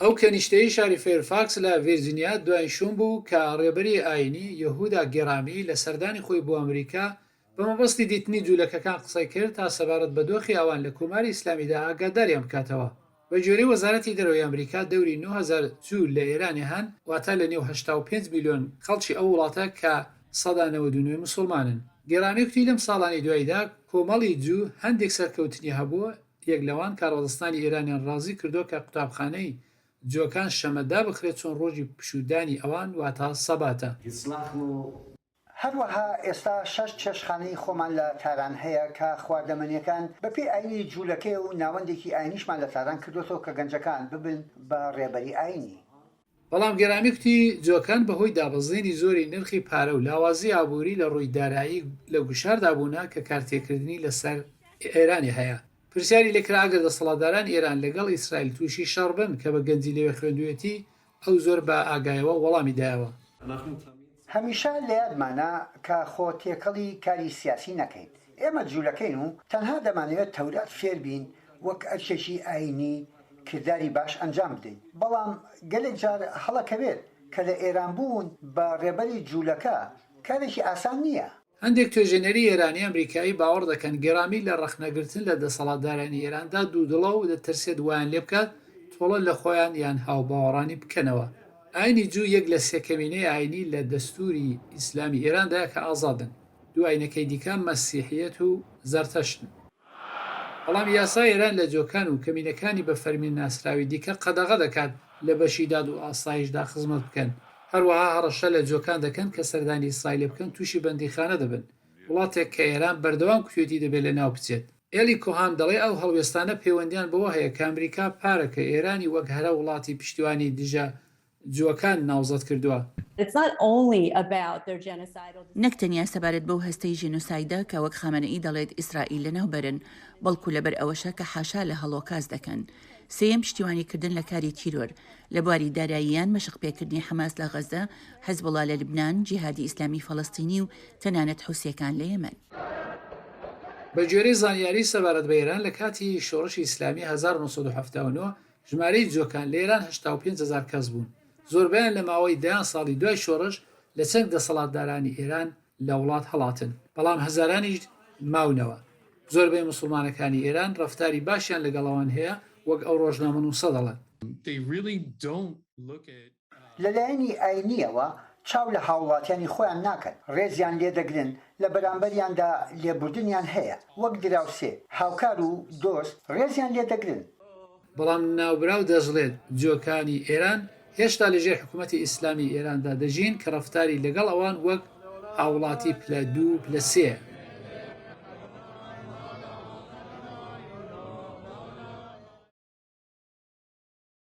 ئەو کەنیشتەی شاری فێرفاکس لە ڤێرجینیا دواین شوون بوو کە ڕێبەری ئایینی یەهودا گێرامی لە سەردانی خۆی بۆ ئەمریکا بە مەبەستی دیتنی جوولەکەکان قسەی کرد تا سەبارەت بە دۆخی ئەوان لە کۆماری ئیسلامیدا ئاگاداریان بکاتەوە. بە گوێرەی وەزارەتی دەرەوەی ئەمریکا دەوری 9000 جوو لە ئێرانێ هەن واتە لە نێو 85 میلیۆن خەڵکی ئەو وڵاتە کە 99% ی موسوڵمانن. گێرامی کوتی لەم ساڵانەی دواییدا کۆمەڵی جوو هەندێک سەرکەوتنی هەبووە یەک لەوان کاروەدەستانی ئێرانیان ڕازی کردووە کە قوتابخانەی جووەکان شەمە دابخرێت چون ڕۆژی پشوودانی ئەوان واتا سەباتە. هەروەها ئێستا شەش چێشتخانەی خۆمان لە تاران هەیە کە خواردەمەنیەکان بەپێی ئاینی جوولەکەیە و ناوەندێکی ئاینیشمان لە تاران کردۆتەوە کە گەنجەکان ببن بە ڕێبەری ئاینی. بەڵام گەرامی کوتی جۆکان بەهۆی دابەزینی زۆری نرخی پارە و لاوازی ئابووری لە ڕووی دارایی لە گوشاردا بوونە کە کارتێکردنی لەسەر ئێرانی هەیە. پرسیاری لێکرا ئەگەر دەسەڵاتدارانی ئێران لەگەڵ ئیسرائیل تووشی شەڕ بن کە بە گەنجی لەوێ خوێندوویەتی، ئەو زۆر بە ئاگایەوە وەڵامی دایەوە. هەمیشە لە یادمانە کە خۆ تێکەڵی کاری سیاسی نەکەین. ئێمە جولەکەین و تەنها دەمانەوێت تەورات فێر بین وەک ئەرکێکی ئایینی کرداری باش ئەنجام بدەین. بەڵام گەلێک جار هەڵەکەوێت کە لە ئێران بوون بە ڕێبەری جولەکە کارێکی ئاسان نییە. هەندێک توێژێنەری ئێرانی ئەمریکایی باوەڕ دەکەن گێرامی لە ڕەخنەگرتن لە دەسەڵاتدارانی ئێراندا دوودڵە و دەترسێت وایان لێبکات تۆڵە لە خۆیان یان هاوباوەڕانی بکەنەوە. ئاینی جوو یەک لە سێ کەمینەی ئاینی لە دەستووری ئیسلامی ئێراندایە کە ئازادن، دوو ئاینەکەی دیکە مەسیحییەت و زەرتەشتن. بەڵام یاسای ئێران لە جووەکان و کەمینەکانی بە فەرمی ناسراوی دیکە قەدەغە دەکات لە بەشی داد و ئاسایشدا خزمەت بکەن، هەروەها هەڕەشە لە جووەکان دەکەن کە سەردانی ئیسرائیل بکەن تووشی بەندیخانە دەبن، وڵاتێک کە ئێران بەردەوام کوتوێتی دەبێت لەناو بچێت. ئێلی کۆهان دەڵێ ئەو هەڵوێستانە پەیوەندیان بەوە هەیە کە ئەمریکا پارەکە ئێرانی وەک هەرە وڵاتی پشتیوانی دژە جووەکان ناوزەد کردووە. نەک تەنیا سەبارەت بەو هەستەی ژینۆسایدە کە وەک خامەنەئی دەڵێت ئیسرائیل لەناو بەرن، بەڵکو لەبەر ئەوەشە کە حاشا لە هەڵۆکاست دەکەن. سێیەم پشتیوانیکردن لە کاری تیرۆر، لە بواری داراییان مەشقپێکردنی حەماس لە غەزە، حزبوڵا لە لوبنان، جیهادی ئیسلامی فەڵەستینی و تەنانەت حوسییەکان لە یەمەن. بە گوێرەی زانیاری سەبارەت بە ئێران لە کاتی شۆڕشی ئیسلامی 1979 ژمارەی جووەکان لە ئێران 85 هەزار کەس بوون، زۆربەیان لە ماوەی دەیان ساڵی دوای شۆڕش لە چەنگ دەسەڵاتدارانی ئێران لە وڵات هەڵاتن، بەڵام هەزارانیش ماونەوە. زۆربەی موسڵمانەکانی ئێران ڕەفتاری باشیان لەگەڵ ئەوان هەیە وەک ئەو ڕۆژنامەنووسە دەڵێت. لە لایەنی ئاینییەوە چاو لە هاوڵاتیانی خۆیان ناکەن، ڕێزیان لێدەگرن، لە بەرامبەریاندا لێبوردنیان هەیە، وەک دراوسێ، هاوکار و دۆست ڕێزیان لێدەگرن. بەڵام ناوبراو دەشڵێت، جووەکانی ئێران هێشتا لەژێر حکوومەتی ئیسلامیی ئێراندا دەژین کە ڕەفتاری لەگەڵ ئەوان وەک هاووڵاتی پلە دوو و پلە سێیە.